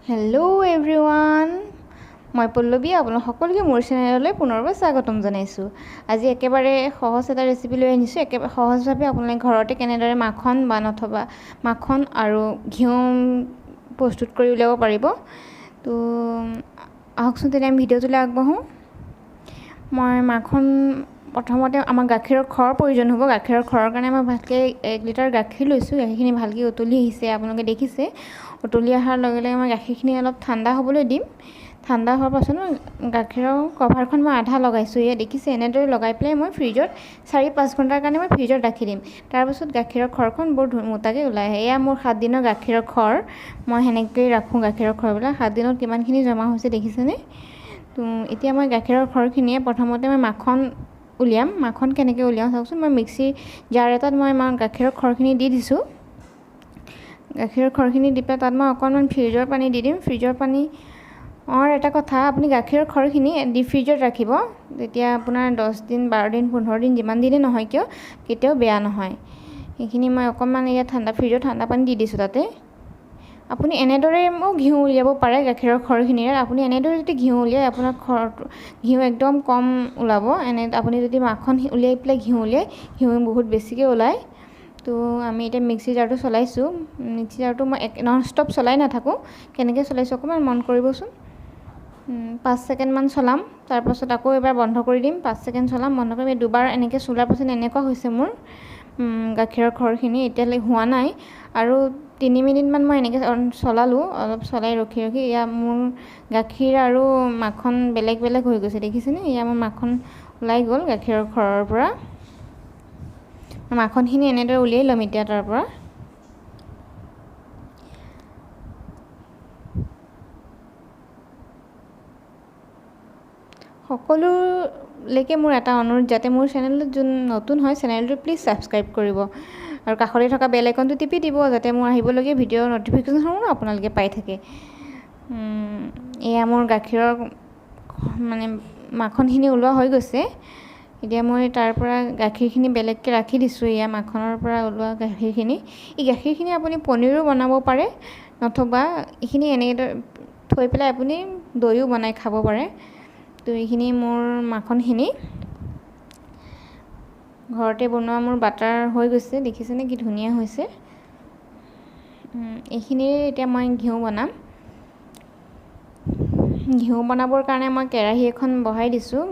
Hello' everyone, মই পল্লৱী, আপোনালোক সকলোকে মোৰ চেনেললৈ পুনৰবাৰ স্বাগতম জনাইছোঁ। আজি একেবাৰে সহজ এটা ৰেচিপি লৈ আনিছোঁ। একেবাৰে সহজভাৱে আপোনালোকে ঘৰতে কেনেদৰে মাখন বা নথবা মাখন আৰু ঘিউ প্ৰস্তুত কৰি উলিয়াব পাৰিব। তো আহকচোন তেনে আমি ভিডিঅ'টোলৈ আগবাঢ়োঁ। মই মাখন প্ৰথমতে আমাক গাখীৰৰ খৰ প্ৰয়োজন হ'ব। গাখীৰৰ খৰৰ কাৰণে মই ভালকৈ 1 লিটাৰ গাখীৰ লৈছোঁ। গাখীৰখিনি ভালকৈ উতলি আহিছে, আপোনালোকে দেখিছে। উতলি অহাৰ লগে লগে মই গাখীৰখিনি অলপ ঠাণ্ডা হ'বলৈ দিম। ঠাণ্ডা হোৱাৰ পাছত মই গাখীৰৰ কভাৰখন মই আধা লগাইছোঁ, এয়া দেখিছে। এনেদৰে লগাই পেলাই মই ফ্ৰিজত 4-5 ঘণ্টাৰ কাৰণে মই ফ্ৰিজত ৰাখি দিম। তাৰপাছত গাখীৰৰ খৰখন বৰ মোটাকৈ ওলাই আহে। এয়া মোৰ 7 দিনৰ গাখীৰৰ খৰ, মই সেনেকৈয়ে ৰাখোঁ গাখীৰৰ খৰবিলাক। 7 দিনত কিমানখিনি জমা হৈছে দেখিছেনে? তো এতিয়া মই গাখীৰৰ খৰখিনিয়ে প্ৰথমতে মই মাখন উলিয়াম। মাখন কেনেকৈ উলিয়াওঁ চাওকচোন। মই মিক্সিৰ জাৰ এটাত মই গাখীৰৰ খৰখিনি দি দিছোঁ। গাখীৰৰ খৰখিনি দি পেলাই তাত মই অকণমান ফ্ৰিজৰ পানী দি দিম। ফ্ৰিজৰ পানী আৰু এটা কথা, আপুনি গাখীৰৰ খৰখিনি ডিপ ফ্ৰিজত ৰাখিব, তেতিয়া আপোনাৰ 10 দিন 12 দিন 15 দিন যিমান দিনেই নহয় কিয় কেতিয়াও বেয়া নহয়। সেইখিনি মই অকণমান ইয়াত ঠাণ্ডা ফ্ৰিজৰ ঠাণ্ডা পানী দি দিছোঁ তাতে। আপুনি এনেদৰে ঘিউ উলিয়াব পাৰে গাখীৰৰ খৰখিনিৰে। আপুনি এনেদৰে যদি ঘিউ উলিয়ায় আপোনাৰ খৰটো ঘিউ একদম কম ওলাব। এনে আপুনি যদি মাখন উলিয়াই পেলাই ঘিউ উলিয়ায়, ঘিউ বহুত বেছিকৈ ওলায়। তো আমি এতিয়া মিক্সি জাৰটো চলাইছোঁ। মিক্সি জাৰটো মই নন ষ্টপ চলাই নাথাকোঁ, কেনেকৈ চলাইছোঁ অকণমান মন কৰিবচোন। 5 ছেকেণ্ডমান চলাম, তাৰপাছত আকৌ এবাৰ বন্ধ কৰি দিম। 5 ছেকেণ্ড চলাম, বন্ধ কৰিম। দুবাৰ এনেকৈ চলোৱাৰ পাছত এনেকুৱা হৈছে মোৰ গাখীৰৰ খৰখিনি, এতিয়ালৈ হোৱা নাই। আৰু 3 মিনিটমান মই এনেকৈ চলালোঁ, অলপ চলাই ৰখি ৰখি এয়া মোৰ গাখীৰ আৰু মাখন বেলেগ বেলেগ হৈ গৈছে, দেখিছেনে? এয়া মোৰ মাখন ওলাই গ'ল গাখীৰৰ খৰৰ পৰা। মাখনখিনি এনেদৰে উলিয়াই ল'ম এতিয়া তাৰ পৰা। সকলোলৈকে মোৰ এটা অনুৰোধ, যাতে মোৰ চেনেলটোত যোন নতুন হয় চেনেলটো প্লিজ ছাবস্ক্ৰাইব কৰিব আৰু কাষতে থকা বেল আইকনটো টিপি দিব, যাতে মোৰ আহিবলগীয়া ভিডিঅ'ৰ ন'টিফিকেশ্যনসমূহ আপোনালোকে পাই থাকে। এয়া মোৰ গাখীৰৰ মানে মাখনখিনি ওলোৱা হৈ গৈছে। এতিয়া মই তাৰ পৰা গাখীৰখিনি বেলেগকৈ ৰাখি দিছোঁ। এয়া মাখনৰ পৰা ওলোৱা গাখীৰখিনি, এই গাখীৰখিনি আপুনি পনীৰো বনাব পাৰে, নথবা এইখিনি এনেদৰে থৈ পেলাই আপুনি দৈও বনাই খাব পাৰে। তো এইখিনি মোৰ মাখনখিনি ঘৰতে বনোৱা মোৰ বাটাৰ হৈ গৈছে, দেখিছেনে কি ধুনীয়া হৈছে। এইখিনিৰে এতিয়া মই ঘিউ বনাম। ঘিউ বনাবৰ কাৰণে মই কেৰাহী এখন বহাই দিছোঁ।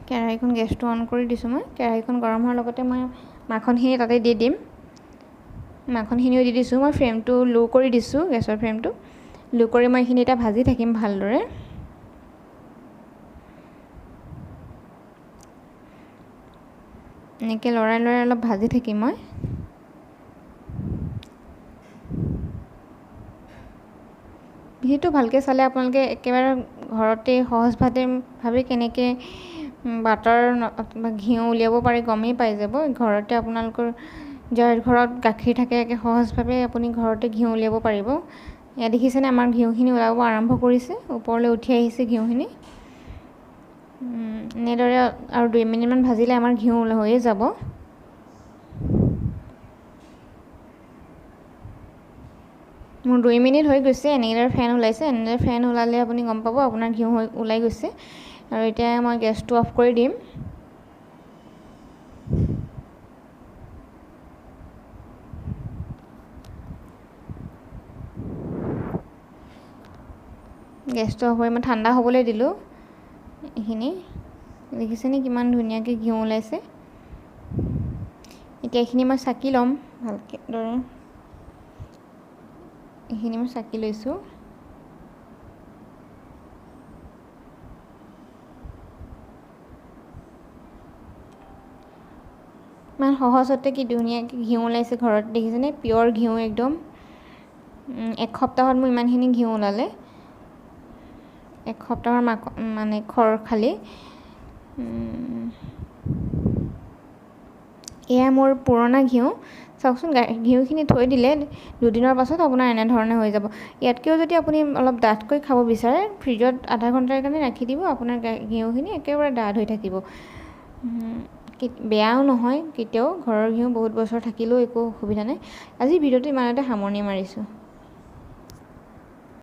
কেৰাহীখন গেছটো অন কৰি দিছোঁ মই। কেৰাহীখন গৰম হোৱাৰ লগতে মই মাখনখিনি তাতে দি দিম। মাখনখিনিও দি দিছোঁ মই। ফ্লেমটো ল' কৰি দিছোঁ, গেছৰ ফ্লেমটো ল' কৰি মই এইখিনি এতিয়া ভাজি থাকিম ভালদৰে। এনেকৈ লৰাই লৰাই অলপ ভাজি থাকিম মই। ভিডিঅ'টো ভালকৈ চালে আপোনালোকে একেবাৰে ঘৰতে সহজভাৱে কেনেকৈ বাটাৰ বা ঘিউ উলিয়াব পাৰে গমেই পাই যাব। ঘৰতে আপোনালোকৰ যাৰ ঘৰত গাখীৰ থাকে একে সহজভাৱে আপুনি ঘৰতে ঘিউ উলিয়াব পাৰিব। এয়া দেখিছেনে আমাৰ ঘিউখিনি ওলাব আৰম্ভ কৰিছে, ওপৰলৈ উঠি আহিছে ঘিউখিনি। এনেদৰে আৰু 2 মিনিটমান ভাজিলে আমাৰ ঘিউ হৈয়ে যাব। মোৰ 2 মিনিট হৈ গৈছে, এনেদৰে ফেন ওলাইছে। এনেদৰে ফেন ওলালে আপুনি গম পাব আপোনাৰ ঘিউ হৈ ওলাই গৈছে। আৰু এতিয়া মই গেছটো অফ কৰি দিম। গেছটো অফ কৰি মই ঠাণ্ডা হ'বলৈ দিলোঁ। এইখিনি দেখিছেনে কিমান ধুনীয়াকৈ ঘিউ ওলাইছে। এতিয়া এইখিনি মই চাকি ল'ম ভালকৈ দৰে। এইখিনি মই চাকি লৈছোঁ। ইমান সহজতে কি ধুনীয়াকৈ ঘিউ ওলাইছে ঘৰত, দেখিছেনে? পিয়ৰ ঘিউ একদম। 1 সপ্তাহত মোৰ ইমানখিনি ঘিউ ওলালে। 1 সপ্তাহৰ মানে খৰ খালি। এয়া মোৰ পুৰণা ঘিউ। চাওকচোন, ঘিউখিনি থৈ দিলে 2 দিনৰ পাছত আপোনাৰ এনেধৰণে হৈ যাব। ইয়াতকৈও যদি আপুনি অলপ ডাঠকৈ খাব বিচাৰে, ফ্ৰিজত আধা ঘণ্টাৰ কাৰণে ৰাখি দিব, আপোনাৰ ঘিউখিনি একেবাৰে ডাঠ হৈ থাকিব, বেয়াও নহয় কেতিয়াও। ঘৰৰ ঘিউ বহুত বছৰ থাকিলেও একো অসুবিধা নাই। আজি ভিডিঅ'টো ইমানতে সামৰণি মাৰিছোঁ।